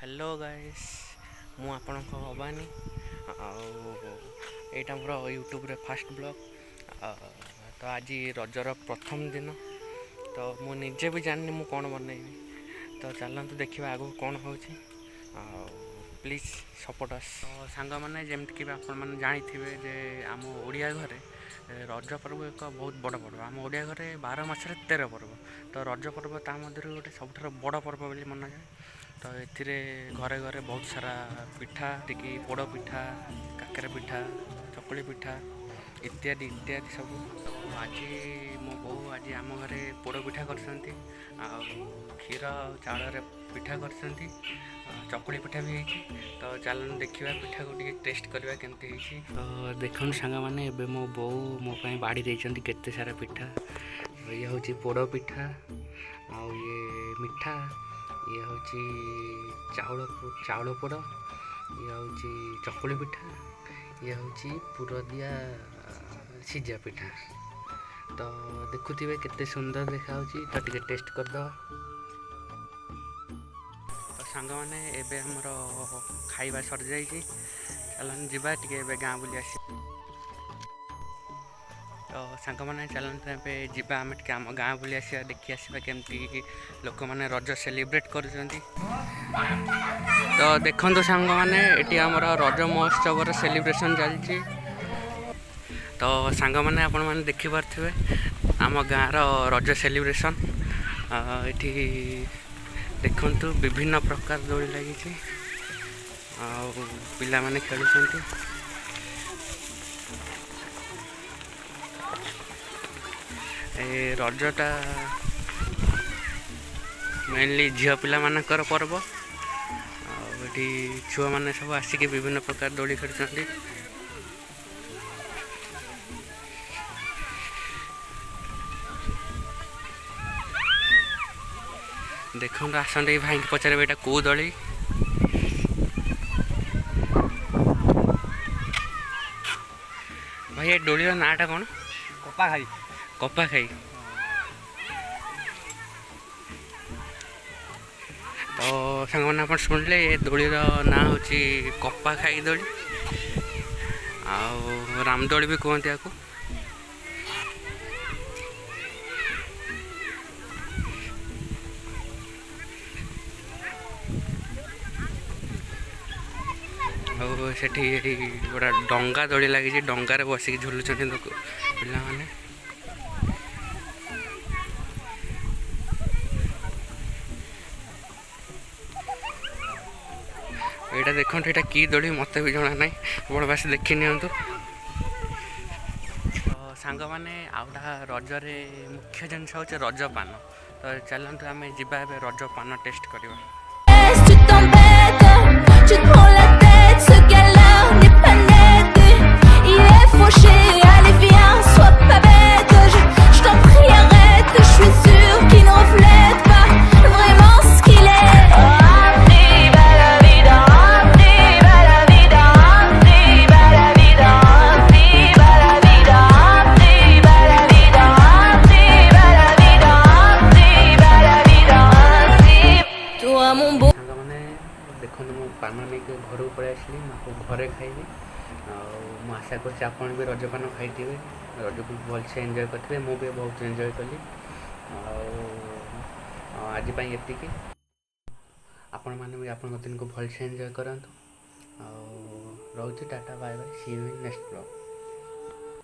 Hello guys, ମୁଁ ଆପଣଙ୍କ ଭବାନୀ ଆଉ ଏଇଟା ମୋର ୟୁଟ୍ୟୁବରେ ଫାଷ୍ଟ ବ୍ଲଗ୍। ତ ଆଜି ରଜର ପ୍ରଥମ ଦିନ, ତ ମୁଁ ନିଜେ ବି ଜାଣିନି ମୁଁ କ'ଣ ବନେଇବି। ତ ଚାଲନ୍ତୁ ଦେଖିବା ଆଗକୁ କ'ଣ ହେଉଛି ଆଉ ପ୍ଲିଜ୍ ସପୋର୍ଟ ଅସ୍। ତ ସାଙ୍ଗମାନେ, ଯେମିତିକି ବି ଆପଣମାନେ ଜାଣିଥିବେ ଯେ ଆମ ଓଡ଼ିଆ ଘରେ ରଜ ପର୍ବ ଏକ ବହୁତ ବଡ଼ ପର୍ବ। ଆମ ଓଡ଼ିଆ ଘରେ 12 ମାସରେ 13 ପର୍ବ, ତ ରଜ ପର୍ବ ତା ମଧ୍ୟରୁ ଗୋଟେ ସବୁଠାରୁ ବଡ଼ ପର୍ବ ବୋଲି ମନାଯାଏ। ତ ଏଥିରେ ଘରେ ଘରେ ବହୁତ ସାରା ପିଠା ଯେକି ପୋଡ଼ ପିଠା, କାକରା ପିଠା, ଚକୁଳି ପିଠା ଇତ୍ୟାଦି ଇତ୍ୟାଦି ସବୁ। ଆଜି ମୋ ବୋଉ ଆଜି ଆମ ଘରେ ପୋଡ଼ ପିଠା କରିଛନ୍ତି ଆଉ କ୍ଷୀର ଆଉ ଚାଉଳରେ ପିଠା କରିଛନ୍ତି, ଚକୁଳି ପିଠା ବି ହେଇଛି। ତ ଚାଲନ୍ତୁ ଦେଖିବା, ପିଠାକୁ ଟିକେ ଟେଷ୍ଟ କରିବା କେମିତି ହେଇଛି। ତ ଦେଖନ୍ତୁ ସାଙ୍ଗମାନେ, ଏବେ ମୋ ବୋଉ ମୋ ପାଇଁ ବାଢ଼ି ଦେଇଛନ୍ତି କେତେ ସାରା ପିଠା। ଇଏ ହେଉଛି ପୋଡ଼ ପିଠା ଆଉ ଇଏ ମିଠା, ଇଏ ହେଉଛି ଚାଉଳ ପୋଡ଼, ଇଏ ହେଉଛି ଚକୁଳି ପିଠା, ଇଏ ହେଉଛି ପୁରଦିଆ ସିଝା ପିଠା। ତ ଦେଖୁଥିବେ କେତେ ସୁନ୍ଦର ଦେଖାହେଉଛି। ତ ଟିକେ ଟେଷ୍ଟ କରିଦେବା। ତ ସାଙ୍ଗମାନେ, ଏବେ ଆମର ଖାଇବା ସରିଯାଇଛି। ଚାଲନ୍ତୁ ଯିବା ଟିକେ ଏବେ ଗାଁ ବୁଲି ଆସିବା। ତ ସାଙ୍ଗମାନେ, ଚାଲନ୍ତୁ ଏବେ ଯିବା ଆମେ ଟିକେ ଆମ ଗାଁ ବୁଲି ଆସିବା, ଦେଖି ଆସିବା କେମିତି ଲୋକମାନେ ରଜ ସେଲିବ୍ରେଟ୍ କରୁଛନ୍ତି। ତ ଦେଖନ୍ତୁ ସାଙ୍ଗମାନେ, ଏଠି ଆମର ରଜ ମହୋତ୍ସବର ସେଲିବ୍ରେସନ୍ ଚାଲିଛି। ତ ସାଙ୍ଗମାନେ, ଆପଣମାନେ ଦେଖିପାରୁଥିବେ ଆମ ଗାଁର ରଜ ସେଲିବ୍ରେସନ୍। ଏଠି ଦେଖନ୍ତୁ, ବିଭିନ୍ନ ପ୍ରକାର ଦୋଳି ଲାଗିଛି ଆଉ ପିଲାମାନେ ଖେଳୁଛନ୍ତି। ଏ ରଜଟା ମେନଲି ଝିଅ ପିଲାମାନଙ୍କର ପର୍ବ ଆଉ ଏଠି ଛୁଆମାନେ ସବୁ ଆସିକି ବିଭିନ୍ନ ପ୍ରକାର ଦୋଳି ଖେଳୁଛନ୍ତି। ଦେଖନ୍ତୁ, ଆସନ୍ତୁ ଏଇ ଭାଇଙ୍କୁ ପଚାରିବେ ଏଇଟା କୋଉ ଦୋଳି। ଭାଇ, ଏ ଦୋଳିର ନାଁଟା କ'ଣ? କପା ଖାଇ। କପା ଖାଇ। ତ ସାଙ୍ଗମାନେ, ଆପଣ ଶୁଣିଲେ, ଏ ଦୋଳିର ନାଁ ହେଉଛି କପା ଖାଇ ଦୋଳି ଆଉ ରାମଦୋଳି ବି କୁହନ୍ତି ୟାକୁ। ଆଉ ସେଠି ଏଇ ଗୋଟେ ଡଙ୍ଗା ଦୋଳି ଲାଗିଛି, ଡଙ୍ଗାରେ ବସିକି ଝୁଲୁଛନ୍ତି ଲୋକ ପିଲାମାନେ। ଏଇଟା ଦେଖନ୍ତୁ, ଏଇଟା କି ଦୋଳି ମୋତେ ବି ଜଣା ନାହିଁ, ଆପଣ ବାସ୍ ଦେଖି ନିଅନ୍ତୁ। ତ ସାଙ୍ଗମାନେ, ଆଉ ଗୋଟା ରଜରେ ମୁଖ୍ୟ ଜିନିଷ ହେଉଛି ରଜ ପାନ। ତ ଚାଲନ୍ତୁ ଆମେ ଯିବା ଏବେ ରଜ ପାନ ଟେଷ୍ଟ କରିବା। Tu t'embêtes, tu te prends la tête, ce gars-là n'est pas net. Il est fauché, allez viens, sois pas bête. Je t'en prie, arrête, je suis sûre qu'il ne reflète pas vraiment ce qu'il est. Viva la vida, viva la vida, viva la vida, viva la vida, viva la vida, viva la vida, viva la vida, toi mon beau. ସାଙ୍ଗମାନେ, ଦେଖନ୍ତୁ, ମୁଁ ପାନ ନେଇକି ଘରକୁ ପଳେଇ ଆସିଲି। ମୁଁ ଆକୁ ଘରେ ଖାଇବି। ଆଉ ମୁଁ ଆଶା କରୁଛି ଆପଣ ବି ରଜପାନ ଖାଇଥିବେ, ରଜକୁ ଭଲସେ ଏନ୍ଜୟ କରିଥିବେ। ମୁଁ ବି ବହୁତ ଏନ୍ଜୟ କଲି। ଆଉ ଆଜି ପାଇଁ ଏତିକି। ଆପଣମାନେ ବି ଆପଣଙ୍କ ଦିନକୁ ଭଲସେ ଏନ୍ଜୟ କରନ୍ତୁ। ଆଉ ରହୁଛି, tata, bye bye, see you in next vlog.